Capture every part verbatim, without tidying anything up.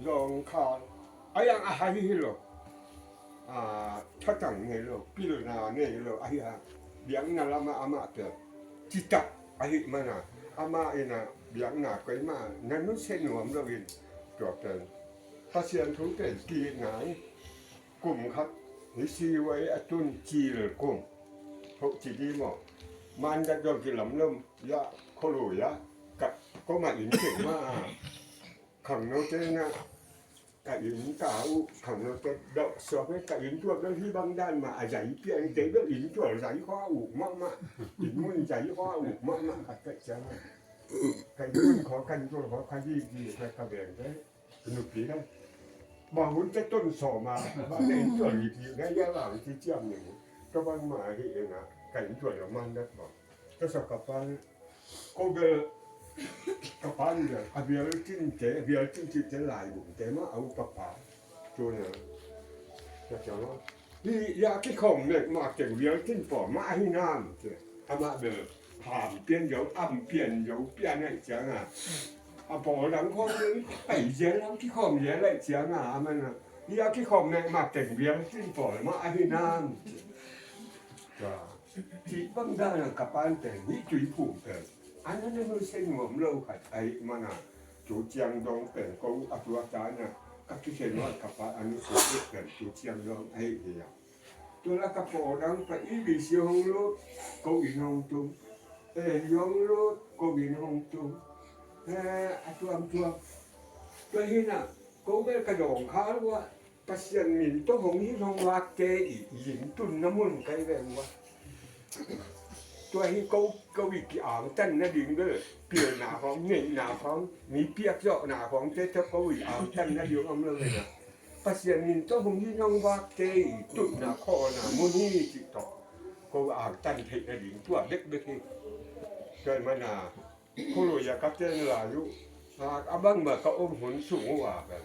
zawngkhal a, yang a hai hi lo. A, thatang nei lo, pilna nei lo ahi a, biakna lamah amah pen citak ahi mana, amah in a biakna koimah na nusia nuam lo in, tua pen Pasian thu pen ki ngai, kum khat hi si wai a tun cil kum hoh ci di maw, man dat dong kilam lom ya, kholui ya, ka koma in kei ma a, khangnote na ka inn ka uh, khangnote dawh suak ka inn tuak dawh hi bang dan mah a zai pian te dawh inn tuak zai khua uh mahmah, inn mun zai khua uh mahmah ka tek ciang a, ka inn mun khua kan tuak khua ka hi hi ka ka beng te nupi na, ma hun te ton sawm a, ma te inn tuak hi hi na ya lang ci ciam ni, ka bang ma hi eng a, ka inn tuak dawh man dat ma, ka sa ka pan Ko bel ka pa in bel a bial cin te, a bial cin cin te lai bum te ma a upa pa. Tuna ka ciang a hi ya kikhawm mek mak teng bial cin pawl mah ahi nam te. Amah bel ham pian zo, am pian zo pian ahi ciang a, a pawl dang khawm pai zel, a kikhawm zel ahi ciang a, amah na hi ya kikhawm mek mak teng bial cin pawl mah ahi nam te. Cih bang dan a ka pan pen hih tuiphum pen a na na nusia nuam lo khat ahih mana, tu ciang dong pen ko a tua ta na ka kikhen nuam ka pa a nusia pen tu ciang dong ahih hi a. Tua la ka paw dang pa i bi si hong lut, ko in hong tung, e, i hong lut, ko in hong tung, e, a tuamtuam. Tua hi na ko bel ka dawng kha lua. Pasian min tawh hong hi hong vakte i lim tunna mun kai ve uh a. Tua hi ko, ko i ki-angtan nading bel pilna khawng, neihna khawng, mi piakzawhna khawngte tawh ko i angtan nading om lo hi na. Pasian min tawh hong hi hong vakte i tutna khawlna mun hi cih tawh ko angtan theih nading tua bekbek hi. Tua hi mana Khuluia ka ten lai uh, a, a bangmah ka om hun sung uh a pen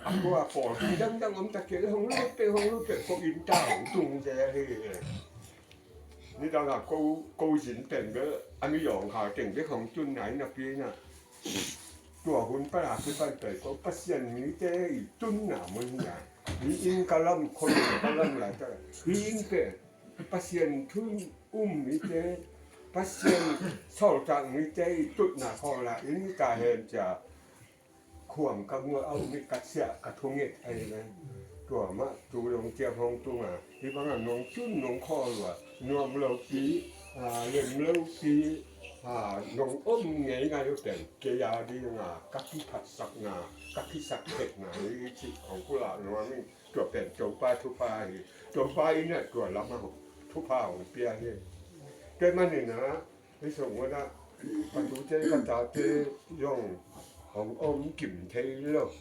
a khua pawl dangdang om ta kei leh hong lut peuh, hong lut peuh, ko inn ta hong tung zel hi. Nidang a ko, ko zin pen bel a mi zawngkhal teng bek hong tun nai napi na, tua hun pan a kipan pen ko Pasian mite i tunna mun hi a. Hi inn ka lam, khuluia ka lam lai ta hi inn pen Pasian thu um mite, Pasian sawltak mite i tutna khawng la in hi ta hen cia. Khuam ka ngual a um i ka siah ka thunget ahi ve. Tua mah tu dong ciam hong tung a, hi bangah nong tun nong khawl uh a, nuam lopi, a, lem lopi, a, nong om ngei ngai uh pen kei a ding a ka kiphatsakna, ka kisakpetna hi cih hong pulak nuam ing. Tua pen Topa thupha hi. Topa in ah tua lamah thupha hong pia hi. Tua manin ah hih sung un ah ka tute ka tate zong hong om kim thei lo.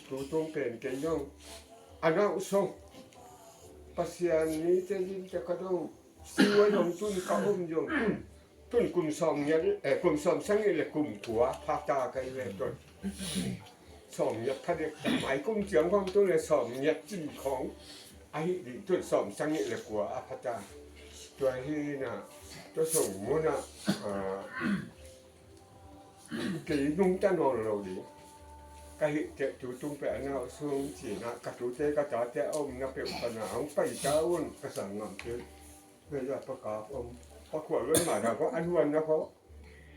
Tutung pen kei zong a nauh sung Pasian mite zinte ka dong siwai hong tun ka om zong tun Tun kum sawm ngiat, eh, kum sawm sangih le kum kua pha ta ka hi ve tun. Sawm ngiat pha dek ta mai kum ciang khawng tun le sawm ngiat cin khawng ahi ding tun sawm sangih le kua a pha ta. Tua hi na, tua sung mun ah, ah, kei nungta nawn lo ding. Ka hih teh tutung peuh a nauh sung cin ah ka tute ka tate a omna peuh pan a hong pai ta un ka sang ngam peuh. Tua hi a Pa Kap om, Pa Khual Lun mah na ko, a nuan na ko.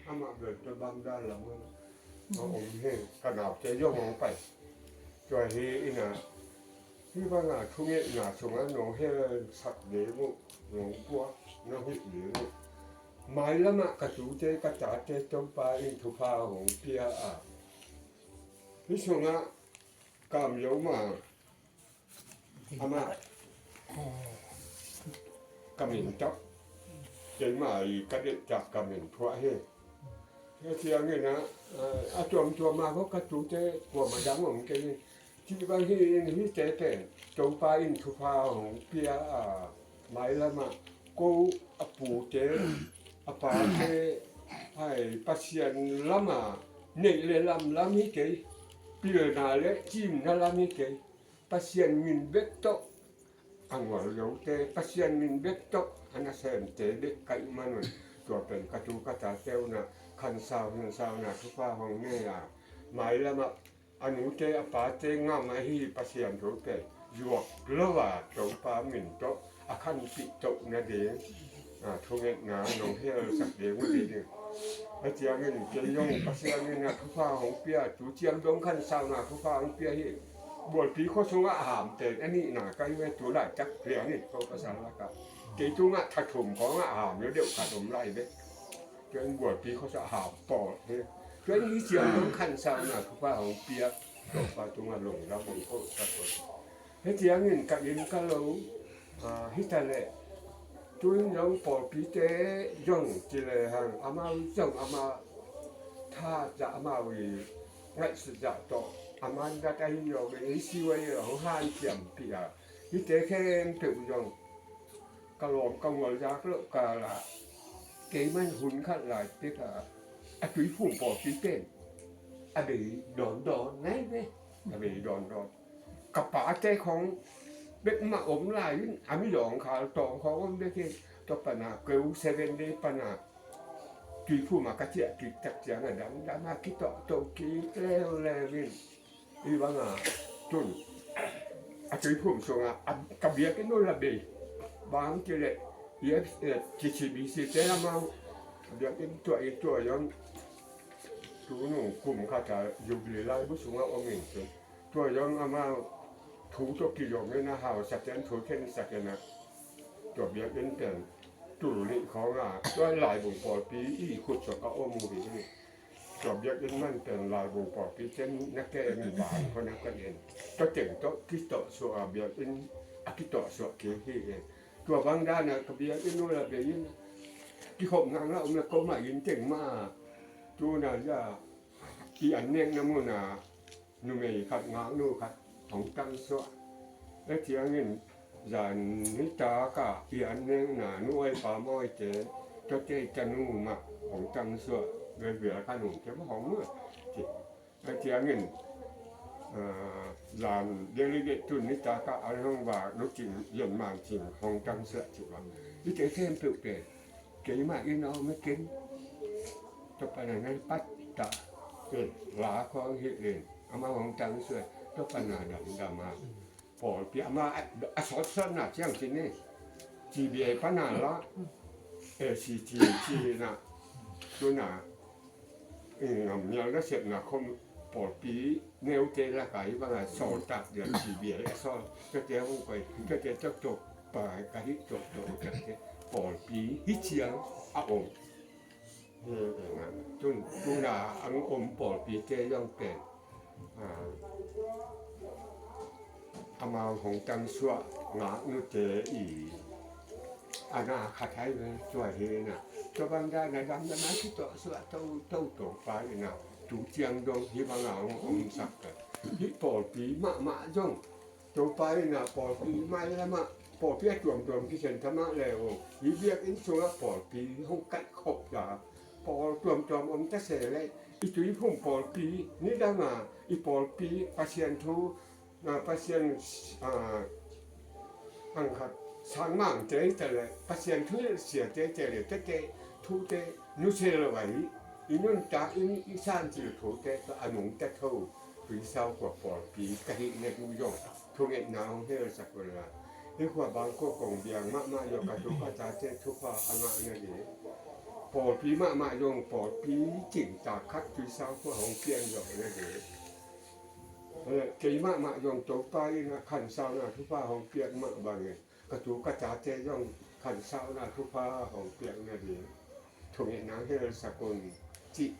Amah bel tua bang dan lam a om hi, ka naute zong hong pai. Tua hi in ah, hih bang a thungetna sung ah nong hel sak ding uh, nong puak, nong hilh ding uh. Mailam ah ka tute ka tate Topa in thupha hong pia a. Hih sung ah Kam Zo mah amah ka min tawh keimah i ka deihtak ka min phuah hi. Hih ciangin ah, a tuamtuam a ko ka tute kuamah dang om kei hi. Cih bang hi in hihte pen Topa in thupha hong pia a, mailam ah ko a pute a pate hai Pasian lam a neih le lamlam hi kei, pilna le cimna lam hi kei. Pasian min bek tawh a ngual lote, Pasian min bek tawh a nasemte bek ka hih man un, tua pen ka tu ka tate un ah khansau, khansauna thupha hong nei a, mailam ah a nute a pate ngam ahi Pasian thu pen zuak lo a Topa min tawh a khanpih toh nading, a, thungetna nong helsak ding uh hi ding. A ciangin kei zong Pasian in a thupha hong pia, tu ciang dong khansauna thupha hong pia hi. Bualpi khua sungah a ham pen a nihna ka hi ve, tu laitak liangin ko pasal lakah. Kei tungah tha thum khawngah a ham lo deuh khat om lai ve. Tua in bualpi khua sungah a ham pawl hi. Tua in hi ciang dong khansauna thupha hong pia. Topa tungah lungdam hong ko ka ko. Hih ciangin ka inn ka lo, ah, hi ta leh, tu in zong pawlpite zong ci lehang, amau zong amau tha zah, amau i ngaihsut zah tawh, a mandat ahi zong, i siu ahi zong, hanciampih a, hihte khempeuh zong ka lawm ka gualzak loh kal ah, keiman hun khat lai pek a, a Tuiphum pawlpi pen a bei dawndawn nai ve, a bei dawndawn. Ka pate khawng bek mah om lai in, a mi zawngkhal tawng khawng om bek in, tua pan a keu Seven Day pan a Tuiphum a ka ciah kik tak ciang a damdam a kitawhto kik leuleu in. Hih bang a tun a Tuiphum sung a, a, ka biakinn uh la bei. Bang ci leh, E F, eh, C C B C te amau biakinn tua in tua zong, tu nung kum khat a Jubilee laibu sungah om in tun. Tua zong amau thu tawh kizom in a hausa ten thu khensak in a, tua biakinn pen tul nih khawng a, tua Laibung pawlpi i khut suak a om uh hi. Tua biakinn man pen Laibung pawlpi ten na kem in bang khawng na ka en. Tua teng tawh kitawhsuah a, biakinn a kitawhsuah kik hi. Tua bang dan a ka biakinn uh la bei in, kikhop ngakngak om la ko mah inn teng mah, tu na za i an nekna mun a numei khat ngaknu khat hong tangsuah. Hih ciangin zan nitak a i an nekna nu awi pa mawite, tuate i tanu mah hong tangsuah. Velvel khat nungte mah hong uh ci. Hih ciangin, ah, zan delegate tun nitak a an hong vak, nu Cin Lian Man Cin hong tangsuah ci bang. Hihte khempeuh pen keimah inn a om hi kei. Tua pan a na pat ta in, la khawng hi in, amah hong tangsuah, tua pan a damdam a. Pawlpi amah a, a sawtsawtna ciang ci ni. G B A pan a la, A C T ci na, tu na, eh, mial nasepna khawng pawlpi neute lakah hih bang a sawltak dia G B A a sawl. Tuate hong koih, tuate tawh tawh pa ka hih tawh tawh, tuate pawlpi hih ciang a om. Tun, tun a ang om pawlpite zong pen, ah, amau hong tangsuah ngaknute i a na khat hai ve, tua hi na. Tua bang dan a damdam a kitawhsuah to, to, Topa in a, tu ciang dong hih bang a hong omsak ka. Hih pawlpi mahmah zong Topa in a pawlpi mailam ah, pawlpi a tuamtuam kikhen ta mah le uh, hih biakinn sungah pawlpi hong kaihkhop ta, pawl tuamtuam om ta se leh, i Tuiphum pawlpi nidang a, i pawlpi Pasian thu, ah, Pasian, ah, ang khat sangmangte hi ta leh, Pasian thu hilh siate hi ta leh, tete thute nusia lo a hi, i nuntak in i sancil thute tawh a nungta tho Tuisau khua pawlpi ka hih na hi uh zong thungetna hong helsak un la. Hih khua Bangkok kong biang mahmah zong ka tu ka tate thupha a ngah na ding, pawlpi mahmah zong pawlpi cingtak khat Tuisau khua hong pian zawh na ding. Kei mahmah zong Topa in a khansauna thupha hong piak mah bangin ka tu ka tate zong khansauna thupha hong piak na ding thungetna hong helsak un cih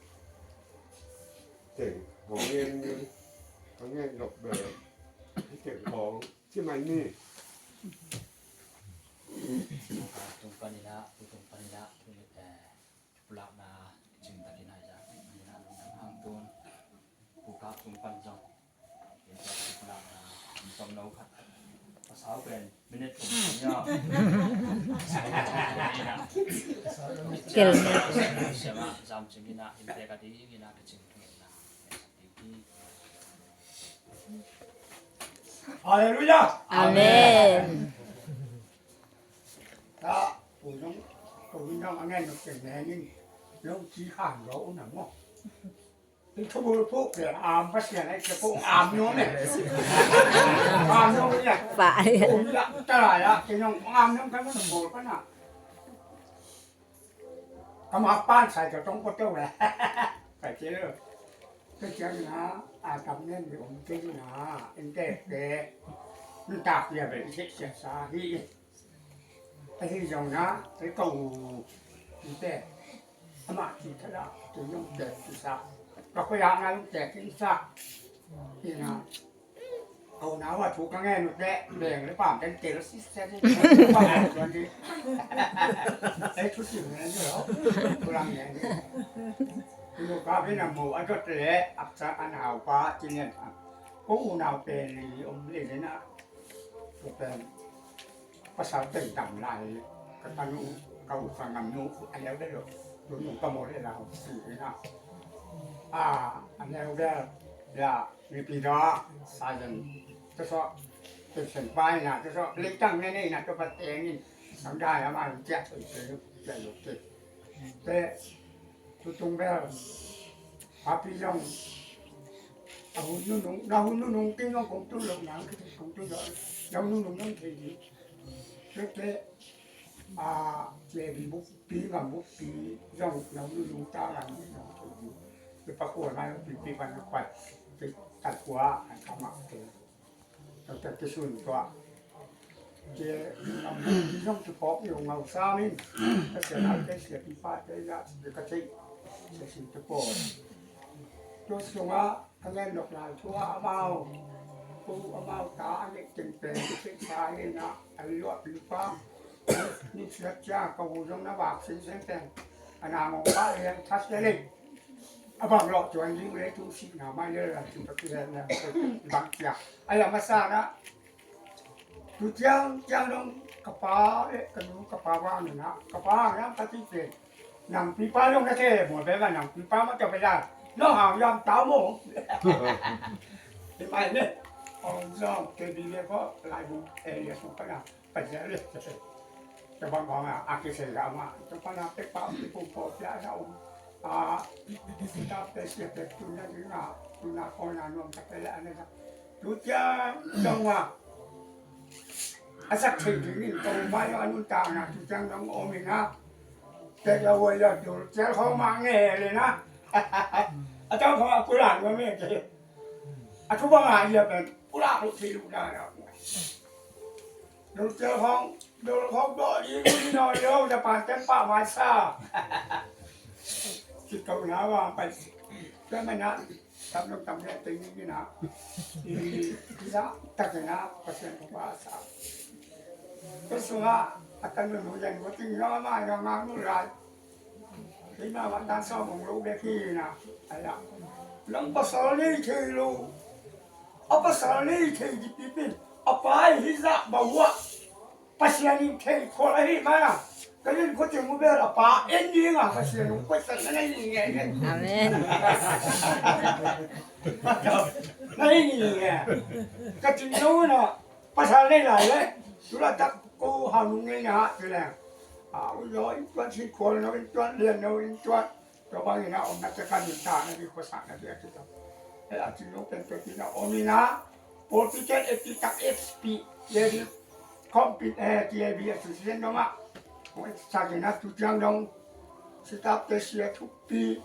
teng hong ngen, hong ngen lok bel hih teng hong ci mai ni. Tung pan in ah, tung pan in ah, tung, eh, pulakna kicing takin ah, ja, in ah, lungdam hang tun. Pukak tung pan zong. Tua pulakna, in tom no khat. Pasal pen, minute kum nia. Kel. Siama, zam cing in ah, in te ka di in ah, kicing tung in ah. Halleluia! Amen. Ta, pu zong, pu zong a ngen nok teng neng in, lo ci khang lo na mo. Thu bul phuh le am Pasian ai ke phuh am nuam e. Am nuam e. Fa e. Kum ya ta lai a ke nong am nuam kan man bol pan a. Ka ma pan sai ka tong ko teu le. Ka che le. Ka che na a tam nen di om ke na. En te ke. Ntak ya be se se sa hi. Ahi zong na, ei ko u, i te, amah ci thada, kei zong tek kisa. Ka khoi ah ngai zong tek kisa. Ina, ko na wa thu ka ngen u te, beng le pam ten tel si se di. Pam tuan di. Ei thu si ngen di lo, thu lang ngen di. Lu ka bi na mu a dot le, ak sa an hau pa, ci ngen pa. Ko u nau pen li om le le na. Ko pen. Pasal teng tam lai, ka tanu, ka u ka ngam nu, a leu de lo, tu nu ka mo le la, si na. A, a leu de, ya, mi pi da, sa zen, tu so, tu sen pai na, tu so, le tang ne ne na, tu pa teng in, sang dai a ma, cia, tu se lu, cia lu, te. Te, tu tung bel, a pi zong, a hun nu nung, na hun nu nung, ting zong kong tu lo, na kong tu lo, na hun nu nung nung te di. Te te, a, le bi buk pi, ngam buk pi, zong na hun nu nung ta la ni zong te di. Te pa kua na pi pi ban na kwat, te ta kua, an ka mak te. Tua te kisun tua. Ke ngam buk pi zong kipawk yo ngau sa min. Ka sia nau te sia pi pa te ya, te ka te. Sia sin te pawl. Tua sunga, a ngen nok lai tua amau. Ko amau ta a ngen teng pen, te sa le na, a luah pi pa. Ni siat cia, ka u zong na vak sin sen pen. A na ngong pa le, thas le le. A bang lawh tuan ding le tu sihna mai le la tu ka kihen le bang cia. Ai a masa na. Tu ciang ciang dong ka pa le ka nu ka pa vang na. Ka pa vang na ka ti te. Nang pi pa dong na te mo be ba nang pi pa ma ta be la. No hang yam ta mo. Ti mai ne. Ong zong te bi le ko lai bu e le su ka na. Pasian le. Tua bang bang a, a kisai a ma. Tua pana pek pa, pek pum po pia na um. A, ta pe sia pek tu na ding a, tu na ko na nuam ta pe le a na sa. Tu ciang dong a. A sak thei ding in, ko ma yo a nun ta na, tu ciang dong om in a. Pek la wo yo dul, ciang ko ma nge le na. A tang ko a kulan wa me te. A tu bang a ya pen, kulan ko ti lu na na. Dul tel hong, dul hong dawh ding un no lo, na pan ten pah mai sa. Ci to na wa pai. Tua mana tam nong tam ne te ni na. I, i na, tak na, Pasian ko ba sa. Tua sunga, a tan nu nu yan ko ting na ma na ma nu lai. Kei ma ma tan sa mong lo be ki na. Aya. Nang pasal nei thei lo. A pasal nei thei di pipin. A pai hi za ba wa. Pasian in thei khol ahi mana. Ka yin ko te mu bel a pa en ding a Pasian in ko san na nei ni nge. Amen. Na nei ni nge. Ka tin no na pasal nei lai le. Tula tak ko ha nu nge na te le. A u yo in tuan si khol no in tuan lian no in tuan. Tua bangin a omna te ka nuntakna ding khuasakna ding a kitam. Hei a cin lo pen tua tina om ina, pawlpi ten epi tak epi, epi khawmpi, eh, ti epi a cin cin dong a. Hong et sak ina tu ciang dong, sitap te sia thupi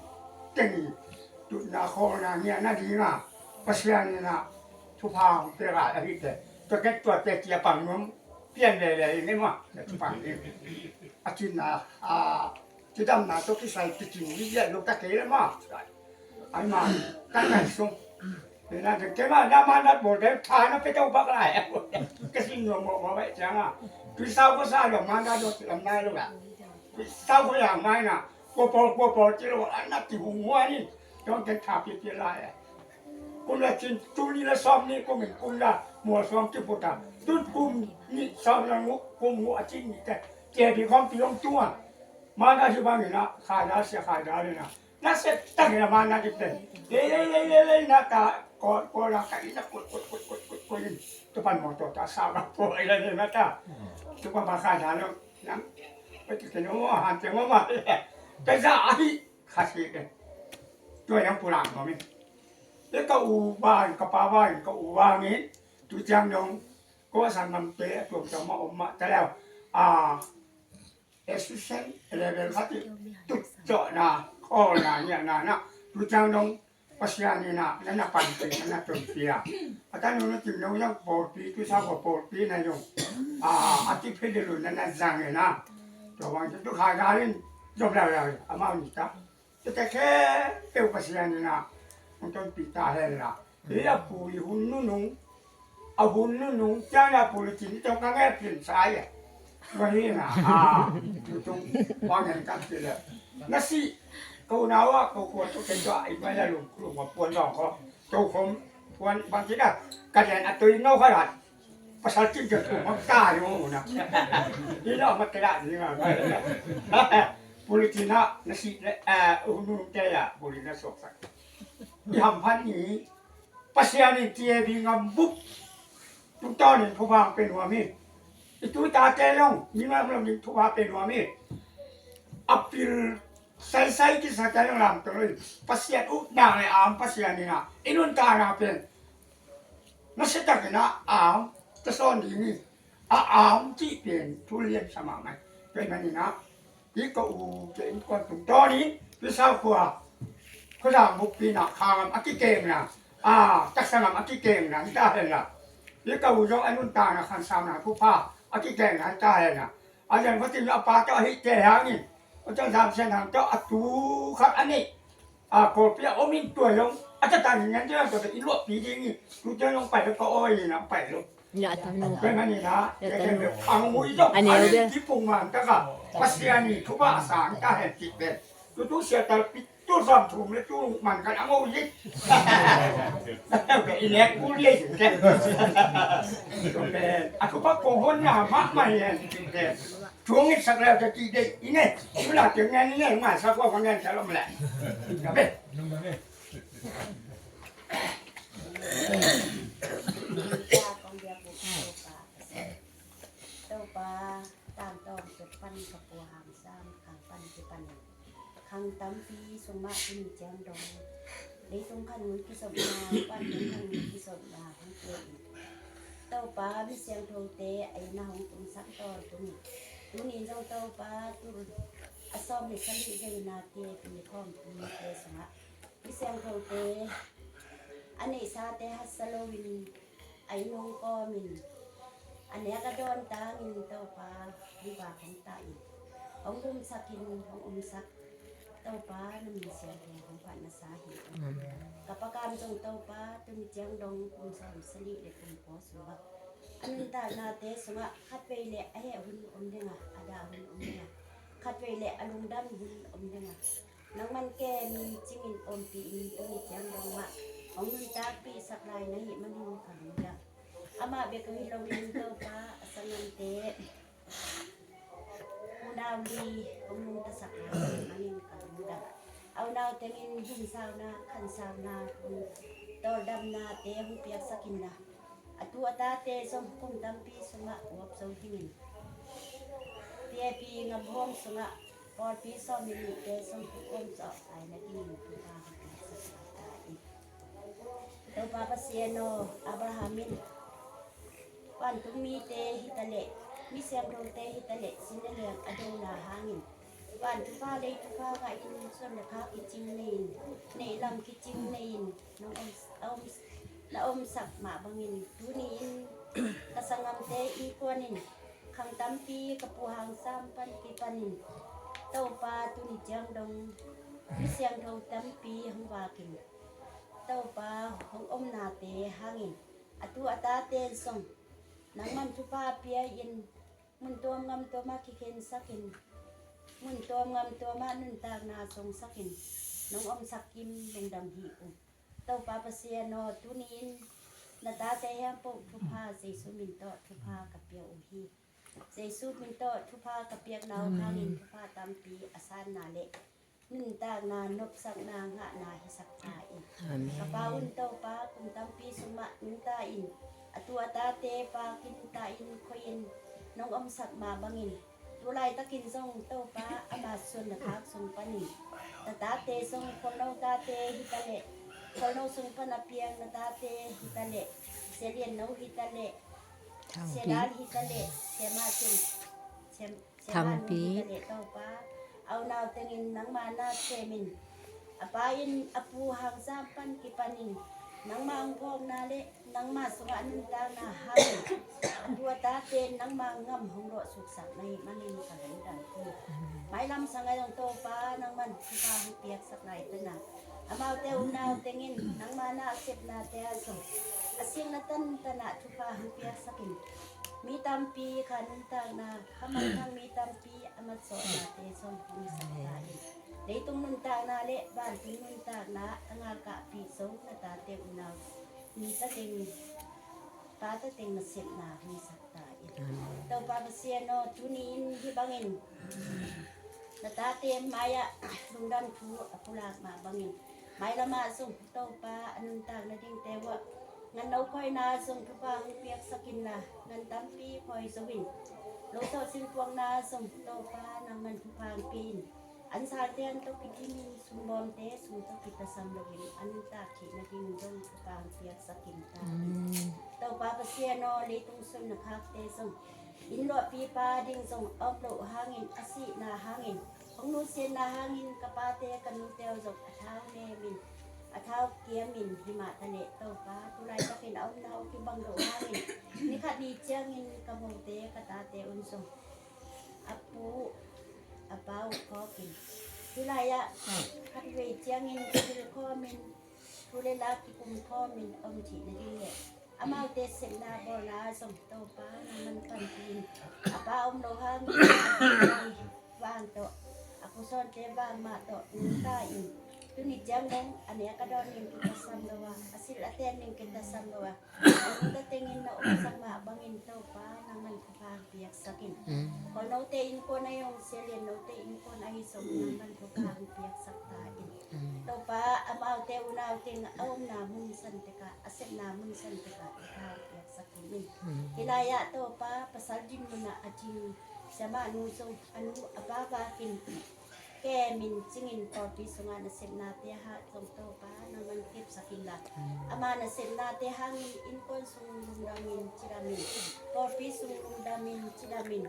teng i, tutna khawlna ngiahna ding a, Pasian ina, thupha hong pia lai a hi te. Tua ket tua te cia pang nuam, pian lele in ema, tua pang in. A cin a, a, Cidamna tawh kisai kicing hi ziah lo ta kei le maw? Ai maw, kan ngai sung. Ina ding keima na ma na bawl ding tha na pia tawh bak lai. Ka sin nuam mawh mawh baih ciang a. Tuisau ko sa lo ma na dawh cidamna lo la. Tuisau ko yang mai na. Ko pawl ko pawl ci lo a na kihung hua ni. Dawng ding tha pia pia lai a. Kum la cin tuni la sawm ni kum in kum la mual sawm ci put a. Tun kum ni sawm la nguk kum nguk a cin ni te. Cia bi khawm pi hong tung a. Mana hi bangin a, khaida sia khaida le na. Na sep tak in a mana dip pen. Lei, lei, lei, lei, lei, na ta, ko, ko la ka in a kut, kut, kut, kut, kut, kut in. Tu pan mo to ta sa ba ko, ai la ne na ta. Tu pan ba khaida lo, na. Pe ti ke no, han te mo ma. Pe za a hi, kha si ke. Tua yang pulak nuam in. Ka u bang, ka pa bang, ka u bang in tu ciang dong ko a sanggamte a tuamtuam a om mah ta leu. A assistant level khat i tutcawhna, khawlna, niahna na tu ciang dong Pasian in a na na panpih, na na tonpih a. A tanu na Kim Nung zong pawlpi, tu sa ko pawlpi na zong a, a ti phei de lun na na zang in a. Tua bang tu kha gal in zom leuleu amau ni ta. Tete khempeuh Pasian in a hong tonpih ta hen la. Hi a pu i hun nunung, a hun nunung ciang a pu le cin tawh ka nge pin sa ia. Tua hi na a tutung wa ngen kan ti le. Na si ko na wa ko ko to ke to i ba ya lung lung wa puan dong ko. To khom puan bang ti da. Ka den a to i no kha la. Pasal cin ciang kum hong ta hi maw na. Hi lo ma kila ni ma. Pulitin ah na si le, eh, unu te ya pulin na suak sak. I hamphan ni Pasian in T A B ngam bup. Tungtawn in thupha pia nuam hi. I tu i tate long mi ngam long in thupha pia nuam hi. A pil saisai kisa te long lam to lo in Pasian upna le am Pasian in ah i nuntakna pen na siatak in ah am ta sawn ding hi. A am cih pen thu lian sa mahmah. Tua ahih manin ah hi ka u ke innkuan tungtawn in Tuisau khua khuazang bukpi in ah kha ngam a kikengna, a taksa ngam a kikengna hi ta hen la. Hi ka u zong a nuntakna khansauna thupha a kikengna hi ta hen la. A lian vatin a pa tawh a hihte hangin a tawh Zam Sian Hang tawh a tu khat a neih a kawlpi a om in tua zong a tata ni ngan ding a tua in luahpi ding hi. Tu tua zong pai lo ka awi in a pai lo. Tua ahih manin ah a neu bel kipung man taka Pasian in thupha a sang ta hen cih pen tu tu siatal pi tu zam thum le tu man kan a ngo hi. I nek kul hi. A thupha kong honna mahmah hi hen cih pen. Thu ngit sak leu ta cih deih i ne. Thu la tiang ngen i ne, ngah sak kua ka ngen ta lom leh. Ka be. Topa, tangtawng tuk pan ka pu hang sam, khang pan kipan in. Khang tampi sung mah tuni ciang dong. Leitung khan ngun kisopna, vantung khan ngun kisopna hong pia in. Topa, mi siangthote a inn ah hong tungsak tawntung in. Tuni in zong Topa, tul a sawm le sagih veina te pi khawm tuni te sungah mi siangthote a neihsate hatsa loin a inn hong kawmin a nek a dawn tangin Topa hong vak hong ta in hong gumsak in hong umsak Topa na min siangtho hong phat masa hi. Amen. Ka Pa Kam zong Topa tuni ciang dong kum sawm sagih le kum kua sungah a nuntaknate sungah khatvei le a heh hun om ding a, a dah hun om ding a, khatvei le a lungdam hun om ding a, nangman kem in cingin ompih in tuni ciang dong mah hong nuntakpih sak lai na hih manin ka lungdam. Amah bek hi loin Topa a sanggamte unau li hong nungtasak lai na hih manin ka lungdam. A unau tengin hingsauna, khansauna, tawldamnate hong piaksak inla, a tu a tate zong kum tampi sungah uap zo dingin T A B ngam hawm sungah pawlpi sawm le nihte zong hong uap zo lai na dingin Topa hong piaksak ta in. Topa Pasian aw, Abraham in vantung mite hi ta leh, mi siangthote hi ta leh, sin le liang a dona hangin van thupha lei thupha ngah in, suan le khak kicing nei in, neih lam kicing nei in, nong om, om, na omsak mah bangin tuni in ka sanggamte innkuan in khang tampi ka pu hang sam pan kipan in Topa tuni ciang dong mi siangtho tampi hong vak in Topa hong omnate hangin a tu a tate zong nangman thupha pia in mun tuam ngam tuamah kikhensak in mun tuam ngam tuamah nuntakna sungsak in nong omsak kim lungdam hi uh. Topa Pasian aw, tuni in na tate hiam poh thupha Jesu min tawh thupha ka pia uh hi. Jesu min tawh thupha ka piakna uh hangin thupha tampi a sanna le nuntakna nopsakna ngahna hisak ta in. Amen. Ka Pa un Topa, kum tampi sungmah nungta in a tu a tate pa kinta in khoi in nong omsak mah bangin tu laitakin zong Topa ama suan le khak sung panin Na tate zong, khualno tate hi ta leh, khualno sung pan a piang na tate hi ta leh, Sia Lian No hi ta leh, Sia Dal hi ta leh, Sia Ma Cin, Sia, Sia Ma Nun hi ta leh, Topa, a unau tengin nangma na sem in, a pa in a pu hangzam pan kipanin nangma hong phawkna le nangma sungah a nuntakna hangin a pu a tate nangma gam hong lawhsuksak na hih manin ka lungdam hi. Mailam sangah zong Topa nangman thupha hong piaksak lai ta na, amaute unau tengin nangma na a sepnate ah zong a sikna tantanah thupha hong piaksak in, mi tampi kha nuntakna, kha manthang mi tampi a matsawhnate zong hong sak ta in, leitung nuntakna le vantung nuntakna a galkapih zo na tate unau mi tateng, pa tateng nasepna hong sak ta in. Amen. Topa Pasian aw, tuni in hih bangin na tate mai-ah lungdam thu a pulak mah bangin, mailamah zong Topa a nuntak nadingte uh ah ngan no khawina zong thupha hong piaksak inla, ngan tampi khawi zo in, lo tawh sinpuakna zong Topa nangman thupha hong pia in, an salte an tawh kidim in, sungbawmte sung tawh kitasam loin an tak theih nading zong thupha hong piaksak in ta. Amen. Topa Pasian aw, leitung sun na khakte zong inn luahpipa ding zong a om loh hangin, a sihna hangin, hong nusiatna hangin ka pate ka nute uh zong a thau nemin, a thau kiamin, himah ta leh Topa, tu laitakin a omna uh kibang loh hangin, ni khat ni ciangin ka mote ka tate un zong a pu a pa uh phawkin, hih lai-ah khatvei ciangin kihilh khawmin, thu le la kikum khawmin om theih nading le amaute sepna bawlna zong Topa nangman panpih in, a pa om lo hangin a vang tawh, a pusawnte vang mah tawh nungta in, tuni ciang dong a nek a dawn ding kitasam lo a, a silh a ten ding kitasam lo a, a nungta tengin na omsak mah bangin Topa nangman thupha piaksak in. Mm. Khualnote innkuan ahi zong, Sia Lian Note innkuan ahi zong nangman thupha piaksak ta in. Mm. Topa amaute unau teng a omna mun santekah, a sepna mun santekah thupha piaksak in. Mm. Hih lai-ah Topa pasal dinmun ah a cing siamahnu zong a nu a pa vakin kemin cingin pawlpi sungah nasepnate hah zong Topa nangman kepsak inla, ama nasepnate hangin innkuan sung lungdamin cidamin, pawlpi sung lungdamin cidamin,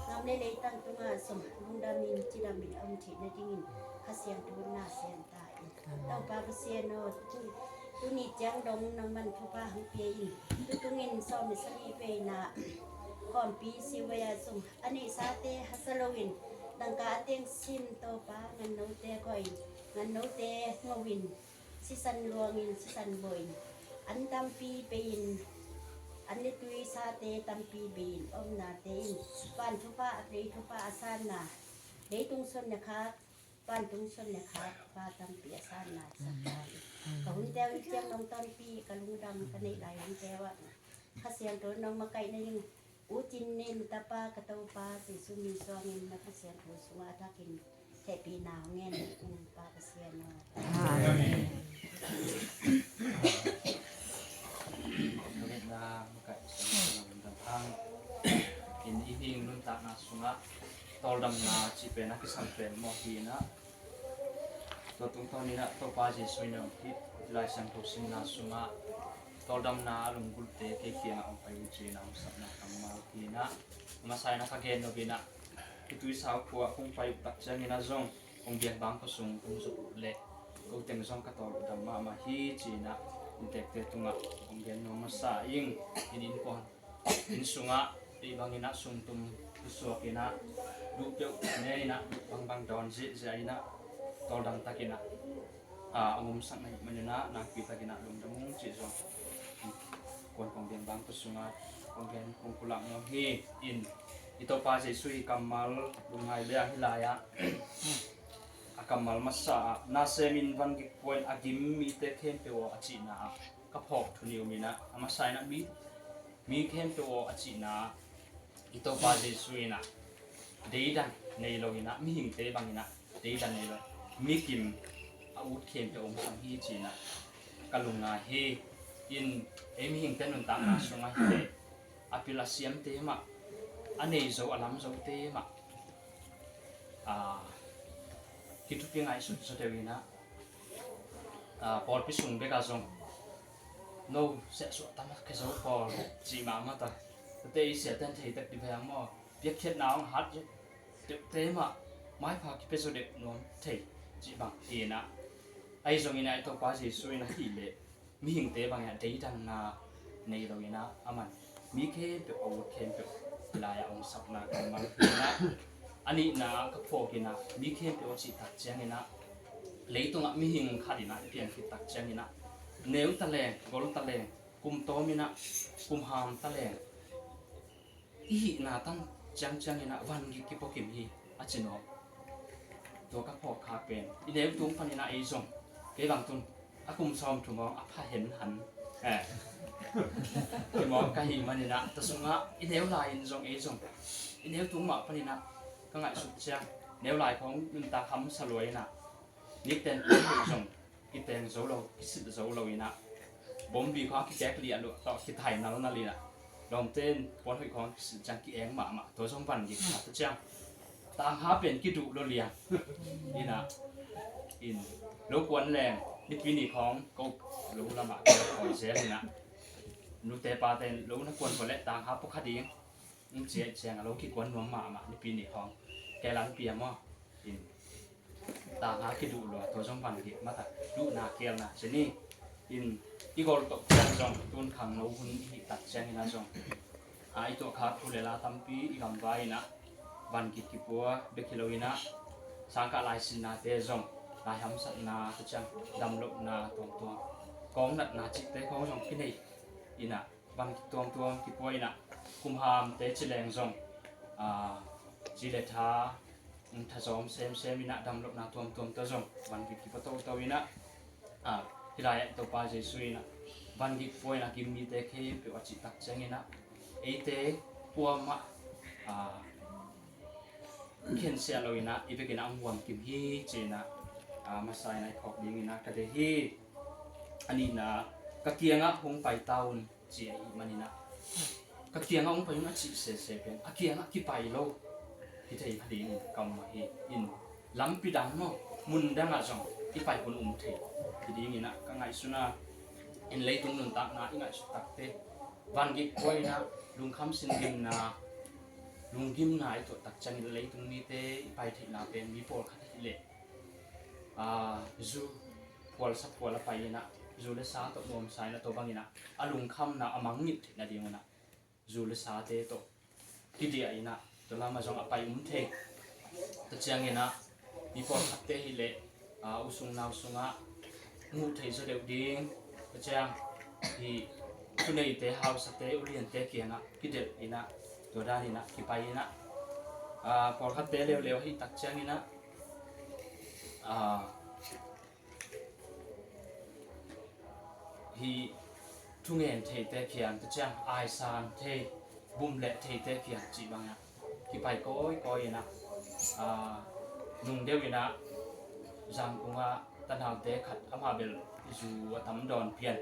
gam le leitang tungah zong lungdamin cidamin a om theih nadingin Kha Siangtho na sian ta in. Topa Pasian aw, tu, tuni ciang dong nangman thupha hong pia in, tutungin sawm le sagih veina khawmpi sivei ah zong a neihsate hasa loin, dangka a teng sin Topa ngan note kawhin, ngan note ngohin, sisan luangin, sisan buahin, an tampi bei-in, an le tui sate tampi bei-in omnate in, van thupha a, lei thupha a sanna, leitung sun le khak, vantung sun le khak pa tampi a sanna sak ta in. Ka hunte uh i ciang nong tonpih, ka lungdam ka neih lai hunte uh ah Kha Siangtho nong makaih nading U Cin Nin tapa ka Topa Jesu min suangin na Kha Siangtho sungah a thakin hehpihna hong ngen ung Pa Pasian aw. Amen. Amen. Ka ngetna makaih Pasian aw, lungdam hang. In i hing nuntakna sungah tawldamna cih pen a kisam pen mawh hi inah, tua tungtawn inah Topa Jesu in a hih Lai Siangtho simna sungah tawldamna a lunggulhte kei kiangah hong pai un ci-in a hong sapna kammal hi inah, a masa inah ka gen nop inah, hih tuisa uh khua-ah kong pai uh tak ciangin ah zong kong biakbang khua sung kong zuk uh leh ko teng zong ka tawl uh dam mahmah hi ci-in ah inntekte tungah kong gen nuam masa ing. In innkuan inn sungah ei bangin ah sumtum pusuak inah duh peuh ne inah duh bangbang dawn ziahziah inah tawldam takin ah, a, hong omsak na hih manin ah nakpi takin ah lungdam ung cih zong kuan kong gen bang khua sungah kong gen kong pulak nuam hi. In i Topa Jesu i kammal lungngai le ah hih lai-ah a kammal masa ah, na semin van gik puain a gim mite khempeuh aw a cihna ah ka phawk thu nih um inah, a masa inah mi, mi khempeuh aw a cihna ah i Topa Jesu inah deidan nei lo inah, mihingte bang inah deidan nei lo, mikim a ut khempeuh hong sam hi ci-in ah ka lungngai hi. In ei mihingte nuntakna sungah hi a pil a siamte mah, a nei zo a lam zote mah, a, Kithupi ngaihsut zaw deuh inah, ah, pawlpi sung bekah zong no siahsuah tam a khe zo pawl cih mahmah ta. Tate i siaten thei tek dih veng maw? Piakkhiatna hong hat deuhte mah maipha kipia zaw deuh nuam thei cih bang hi inah, ahi zongin ah i Topa Jesuh in ahih leh mihingte bangin ah deidanna nei lo inah, aman mi khempeuh a ut khempeuh lai-ah hong sapna kammal hi inah, a nihna ka phawk inah mi khempeuh a cih tak ciang inah, leitungah mihing khat inah i pian khit tak ciang inah, neu taleng, gol taleng, kum tawm inah, kum ham taleng, i hihna tang ciangciang inah vangik kipuakim hi a ci nawk. Tua ka phawk khak pen i neu tung pan inah ei zong, kei bang tun a kum sawmthum hong a pha hen han, eh, kimawk ka hih man inah, ta sungah i neu lai-in zong ei zong i neu tung mah pan inah ka ngaihsut ciang neu lai khawng nuntak hamsa lua inah, nikten puan hoih zong kiteng zo lo, kisilh zo lo inah, bombi khawng kikek liah luah tawh kithai nalnal inah, lawmte in puan hoih khawng kisilh ciang ki-eng mahmah, tua zong vangik khat a ciang. Tangha pen kiduh lo liang inah, in lo puan leng Nipi ni khawng ko lo lamah kikawi zel inah, nute pate in lo na kuan kua leh tangha pua kha ding, in ciah ciang a lo kikuan nuam mahmah Nipi ni khawng. Kei lam pia maw? In tangha kiduh lua, tua zong vangik mah ta, duhna kialna ci ni. In i gol tawh ciang zong tun khangno hun i hih tak ciang inah zong, a, i tuahkhak thu le la tampi i gamvai inah vangik kipua bek hi lo inah, sangkah laisinnate zong, laihamsatna ka ciang, damlohna tuamtuam, kawngnatna cihte khawng zong kinei inah, vangik tuamtuam kipua inah, kum hamte ci leng zong, a, ci le tha, um, thazawm semsem inah, damlohna tuamtuam tawh zong vangik kipua toto inah, a, hih lai-ah Topa Jesuh inah vangik pua inah gim mite khempeuh a cih tak ciang inah, eite kuamah, a, khensiah lo inah i vekin ah hong huam kim hi ci inah, a, masa inah i phawk ding inah ka deih hi. A nihna, ka kiangah hong pai ta un ci ahih man inah, ka kiangah hong pai un a cih sese pen a kiangah kipai lo hi thei kha ding ka om mah hi. In lampi dang maw, mun dangah zong i pai hun um thei hi ding inah ka ngaihsun a. In leitung nuntakna i ngaihsut takte, vangik pua inah lungkham sin gimna, lunggimna i tuah tak ciangin leitung mite i pai theihna pen mi pawlkhat ahih leh, a, zu phual sa phual a pai inah, zu le sa tawh nuamsa inah, tua bang inah a lungkhamna a mangngilh theihna ding unah zu le sate tawh kidiah inah, tua lamah zong a pai um thei. Tua ciang inah mi pawlkhatte hi leh, a, u sung nau sungah muh theih zaw deuh ding, tua ciang hih thuneite, hausate, uliante kiangah kidelh inah, tua dan inah kipai inah, a, pawlkhatte leuleu ahih tak ciang inah, a, hih thungen theite kiang, tua ciang aisan thei, bum leh theite kiang cih bangah kipai kawikawi inah, a, nung deuh inah Zangkung ah tanaute khat, amah bel zu a tam dawn pian,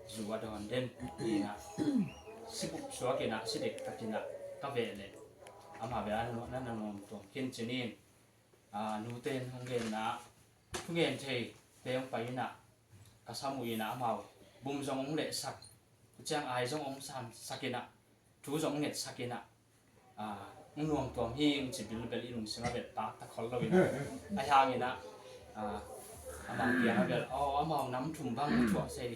zu a dawn den inah, si bup suak inah, si dektak inah ka veh leh amah bel a na, na, na nuam tuam khin ci-in, a, nute in hong genna, thungen theite hong pai inah ka sam uh inah, amau bum zong hong lehsak, tua ciang ai zong hong sansak inah, thu zong hong ngetsak inah, a, hong nuam tuam hi, hong ci bilbel, i lungsim ah bel pakta khol lo inah, ahi hang inah, a, amah kiangah bel, aw, amau nam thum bang na thuah sei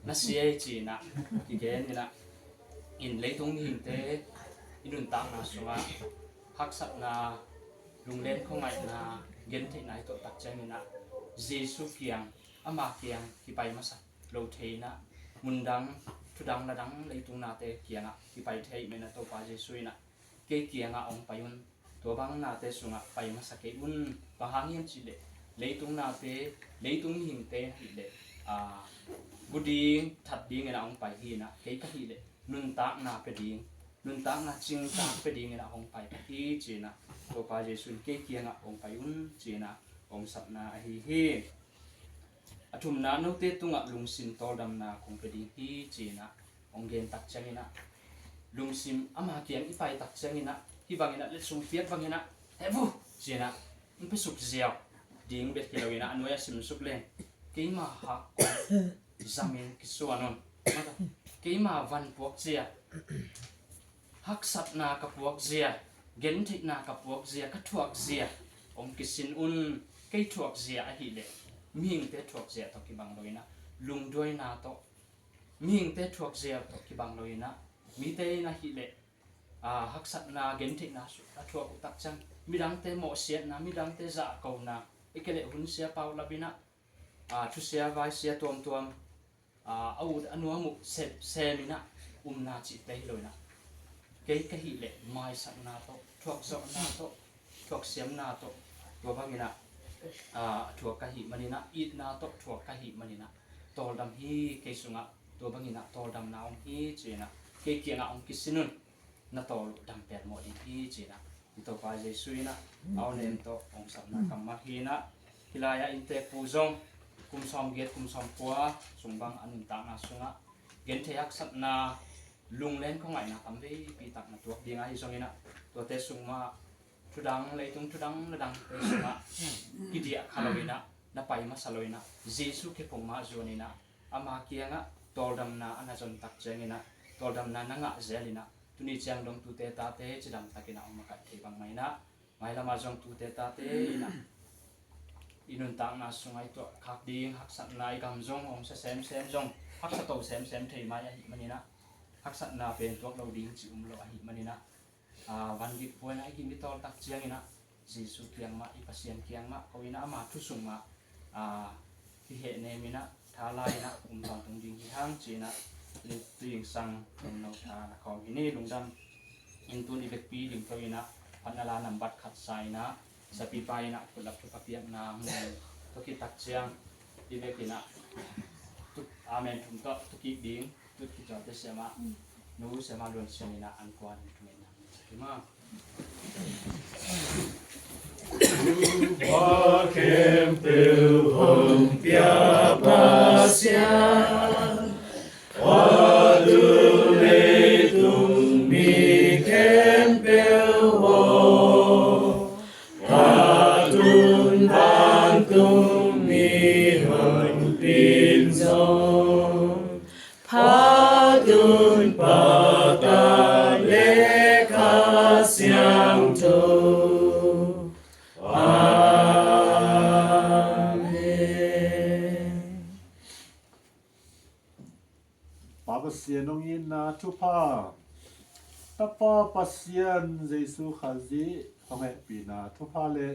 na si ei ci inah kigen inah. In leitung mihingte i nuntakna sungah haksatna, lunglen khuangaihna, gentheihna i tuah tak ciang inah Jesuh kiang, ama kiang kipai masa lo thei inah, mundang, thudang ladang, leitung nate kiangah kipai thei ahih man inah Topa Jesuh inah, kei kiangah hong pai un, tua bang nate sungah pai masa kei un. Bang hang hiam cih leh leitung nate, leitung mihingte ahih leh, a, gu ding, that ding inah hong pai hi inah, kei ka hih leh nuntakna pia ding, nuntakna cingtak pia ding inah hong pai ka hi ci inah, Topa Jesuh in kei kiangah hong pai un ci inah hong sapna ahi hi. A thumna, note tungah lungsim tawldamna kong pia ding hi ci inah hong gen tak ciang inah, lungsim ama kiang i pai tak ciang inah, hih bang inah letsong piak bang inah, heh vu ci inah hong pia suk ziau. ding bek hi lo in ah, a nuai a simsuk leng, keima hak kong zamin kisuan un. Mata, keima van puak zia, haksatna ka puak zia, gentheihna ka puak zia, ka thuak zia hong kisin un. Kei thuak zia ahih leh mihingte thuak zia tawh kibang lo in ah, lungduaina tawh, mihingte thuak zia tawh kibang lo in ah, mite in ahih leh, aa, haksatna, gentheihna su-, a thuak uh tak ciang, midangte mawhsiatna, midangte zahkona, i kei leh hun sia paulap in ah, aa, thusia vaisia tuamtuam, aa, a ut a nuam uh sem, sem in ah umna cihte hi lo in ah, kei ka hih leh maisakna tawh, thuakzawhna tawh, thuaksiamna tawh, tua bang in ah, aa, a thuak ka hih man in ah, itna tawh thuak ka hih man in ah, tawldam hi kei sungah, tua bang in ah tawldamna om hi ci in ah, kei kiangah hong kisin un. Na tawl dam pelmawh ding hi ci in ah, i Topa Jesuh in ah a awnem tawh hong sapna kammal hi in ah, hih lai-ah innteekpu zong kum sawmgiat kum sawmkua sung bang a nuntakna sungah genthei haksatna, lunglen khuangaihna tam veipi tak na tuak ding ahi zongin ah, tuate sung mah thudang, leitung thudang ladangte sungah kidiah kha lo in ah, na pai masa lo in ah, Jesuh kiphung mah zuan in ah, ama kiangah tawldamna a na zon tak ciangin ah, tawldamna na ngah zel in ah, tuni ciang dong tute tate cidam takin ah hong makaih thei bangmah in ah, mailamah zong tute tate in ah i nuntakna sungah i tuah khak ding haksatna, i gam zong hong sia semsem zong haksa to semsem thei mai ahih man in ah, haksatna pen tuak lo ding cih um lo ahih man in ah, aa, van gik puai in ah i gim i tawl tak ciangin ah, Jesuh kiang mah, i Pasian kiang mah ko in ah, ama thu sung mah, aa, kihehnem in ah, tha la in ah um tawntung ding hi hang ci in ah, tu zingsang nunno tha na khawm hi ni. Lungdam. In tun i vekpi ding tawh in ah, phatna la nambat khat sa in ah, sapipa in ah kutlap thupha piakna hong nei tua khit tak ciang, i vek in ah, tu, amen thum tawh tu kik ding. Tut khit zawh teh siamah, nu siamah Luan Sian in ah an kuan in thungen nang. Tua khempeuh hong pia Pasian, tua tung leitung mi khempeuh aw, tua tung vantung mi hong pin zong, Pha tun Pa, Tapa le Kha Siangtho. Amen. Pa Pasian hong itna thupha, Tapa Pasian Jesuh Khazih hong hehpihna thupha le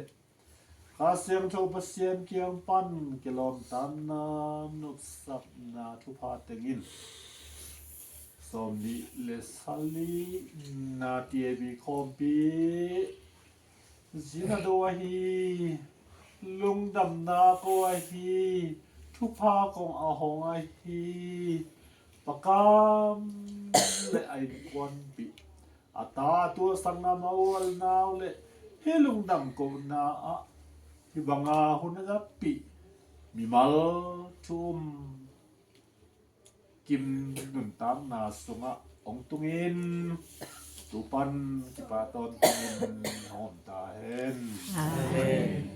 Kha Siangtho Pasian kiang pan kilawmtatna nopsakna thupha tengin sawmnih le sagihna T A B khawmpi zin a do ahi, lungdamna ko ahi, thupha kong a hong ahi Pa Kam le a innkuanpih, a ta tuahsakna, a ualnau le hih lungdam kohna ah hih banga hun a zapih mimal thu um kim nuntakna sungah hong tungin, tu pan kipa tawntungin hong om ta hen. Amen.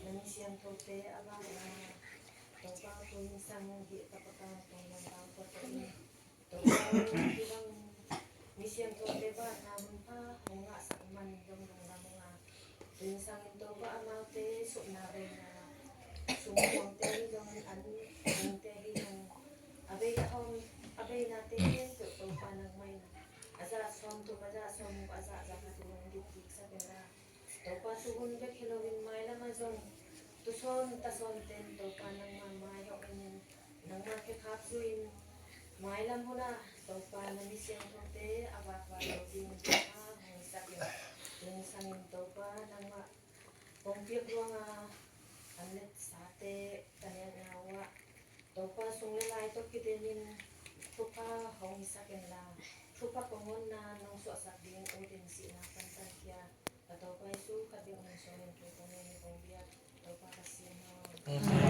Nang siangthote a vak a, Topa, tuni sang hih ka pakang kong lam bang ko tawh in, Topa, hih bang mi siangthote vak na hun pha hong ngahsak man dong dong lam ung a, tuni sang in Topa amaute supna veina, sumsuangte hi dong an, ningte hi dong a, vei a hawm a veinate to Topa nangmah in a Tuhun bek hi loin mailam ah zong tusawn tasawnte in Topa nangmah maihawmin nangmah khekhap zuin mailam hunah Topa na mi siangthote a vakvak lo dingin Topa hong hisakin tuni sangin Topa nangmah hong piak luanga an letsate ka nekna uhah Topa sung le lai tawh kidemin thupha hong hisak inla thupha kong onna nong suahsak ding ut in sihna pantan khia ka Topa Jesu khat bek min suangin thu kong ngen hi kong biak Topa Pasian aw.